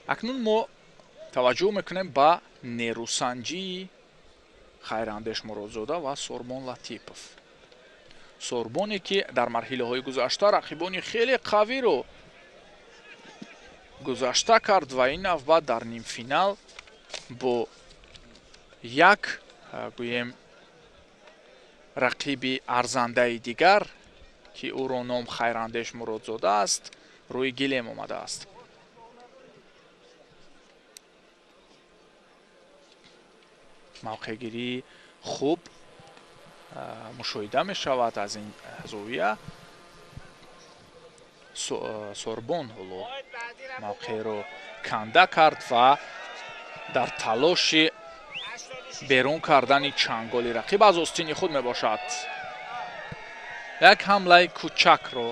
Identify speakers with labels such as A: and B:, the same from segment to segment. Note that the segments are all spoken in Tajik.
A: Акнун мо таваҷҷӯҳ мекунем ба нерӯсанҷии Хайрандеш Муродзода ва Сорбон Латипов. Сорбоне, ки дар марҳилаҳои гузашта рақибони хеле қавиро гузашта кард ва ин навбат дар нимфинал бо як, гӯем, рақиби арзандаи дигар, ки ӯро ном Хайрандеш Муродзода аст, рӯи гилем омадааст. Мавқеъгирии хуб мушоҳида мешавад аз ин зовия. Сорбон ҳоло мавқеъро канда кард ва дар талоши берун кардани чанголи рақиб аз остини худ мебошад. Як ҳамлаи кӯчакро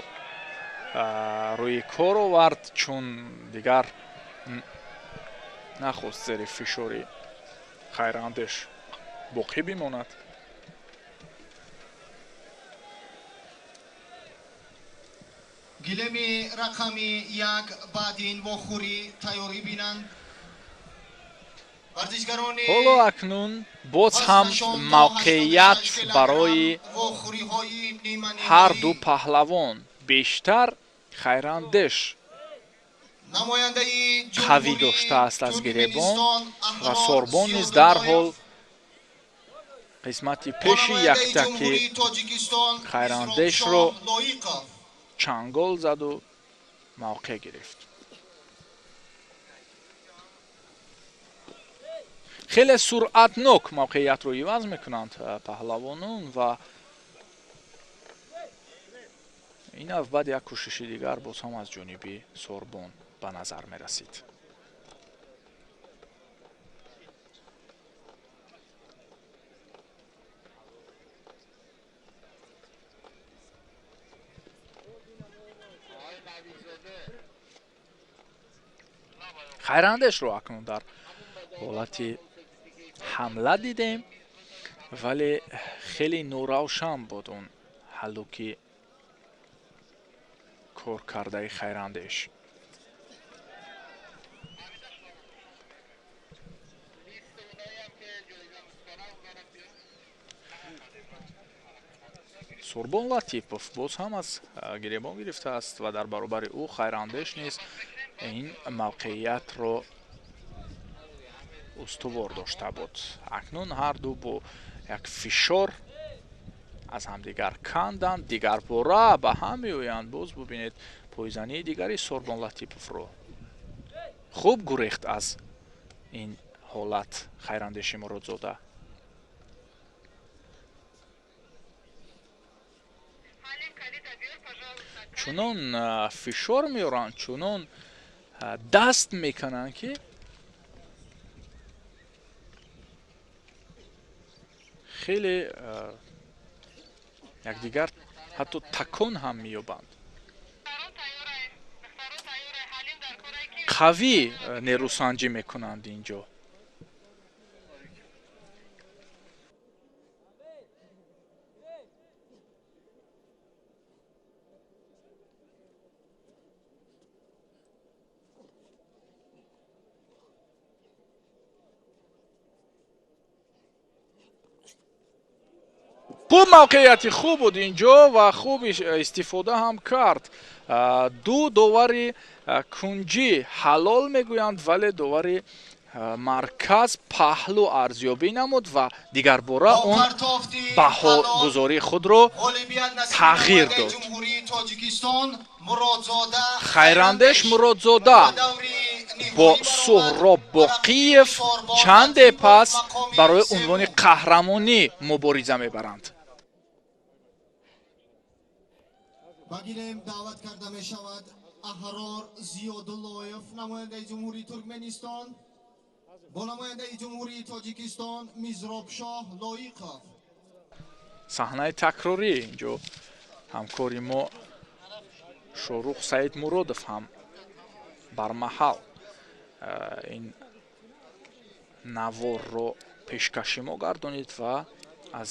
A: рӯи кор овард, чун дигар нахост зери фишори Хайрандеш боқӣ бимонад.
B: Гилеми рақами 1 баъди ин вохӯрӣ тайёрӣ бинанд. Варзишгарони
A: Ҳоло акнун боз ҳам
B: вазнашон то
A: мавқеият
B: 86 килограмм
A: барои
B: вохӯриҳои ниманиҳоӣ.
A: ҳар ду паҳлавон, бештар Хайрандеш
B: Намояндаи
A: қавӣ
B: ҷумҳурии
A: доштааст аз гиребон
B: Туркманистон
A: ва
B: Аҳрор
A: Сорбон низ
B: Зиёдуллоев
A: дарҳол қисмати
B: бо
A: пеши
B: намояндаи
A: яктаки
B: ҷумҳурии Тоҷикистон
A: Хайрандешро
B: Мизробшоҳ Лоиқов.
A: чангол заду мавқеъ гирифт. Хеле суръатнок мавқеиятро иваз мекунанд паҳлавонон ва ин навбат як кӯшиши дигар боз ҳам аз ҷониби Сорбон ба назар мерасид. Хайрандешро акнун дар ҳолати ҳамла дидем, вале хеле норавшан буд он ҳаллуки коркардаи Хайрандеш. Сорбон Латипов боз ҳам аз гиребон гирифтааст ва дар баробари ӯ Хайрандеш низ ин мавқеиятро устувор дошта буд. Акнун ҳар ду бо як фишор аз ҳамдигар канданд, дигарбора ба ҳам меоянд. Боз бубинед пойзании дигари Сорбон Латиповро. Хуб гурехт аз ин ҳолат Хайрандеши Муродзода. Чунон фишор меоранд, чунон даст мекунанд, ки хеле якдигар ҳатто такон ҳам меёбанд. Қавӣ нерӯсанҷӣ мекунанд инҷо. Хуб, мавқеияти хуб буд инҷо ва хуб истифода ҳам кард. Ду довари кунҷӣ ҳалол мегӯянд, вале довари марказ паҳлӯ арзёбӣ намуд ва дигарбора
B: Бо
A: он
B: партофти
A: баҳогузории худро
B: ҳалол ғолибият насиби
A: тағйир
B: намояндаи
A: дод.
B: ҷумҳурии Тоҷикистон Муродзода
A: Хайрандеш
B: Хайрандеш
A: Муродзода
B: ба даври ниҳоӣ
A: бо
B: баромад
A: Суҳроб
B: ва
A: Боқиев
B: рақиби Сорбон
A: чанде
B: Латипов
A: пас
B: мақоми
A: барои
B: севум.
A: унвони қаҳрамонӣ мубориза мебаранд.
B: Ба гилем даъват карда мешавад Аҳрор Зиёдуллоев, намояндаи ҷумҳурии Туркманистон, бо намояндаи ҷумҳурии Тоҷикистон Мизробшоҳ Лоиқов.
A: Саҳнаи такрорӣ, инҷо ҳамкори мо Шорух Саидмуродов ҳам бармаҳал ин наворро пешкаши мо гардонид ва аз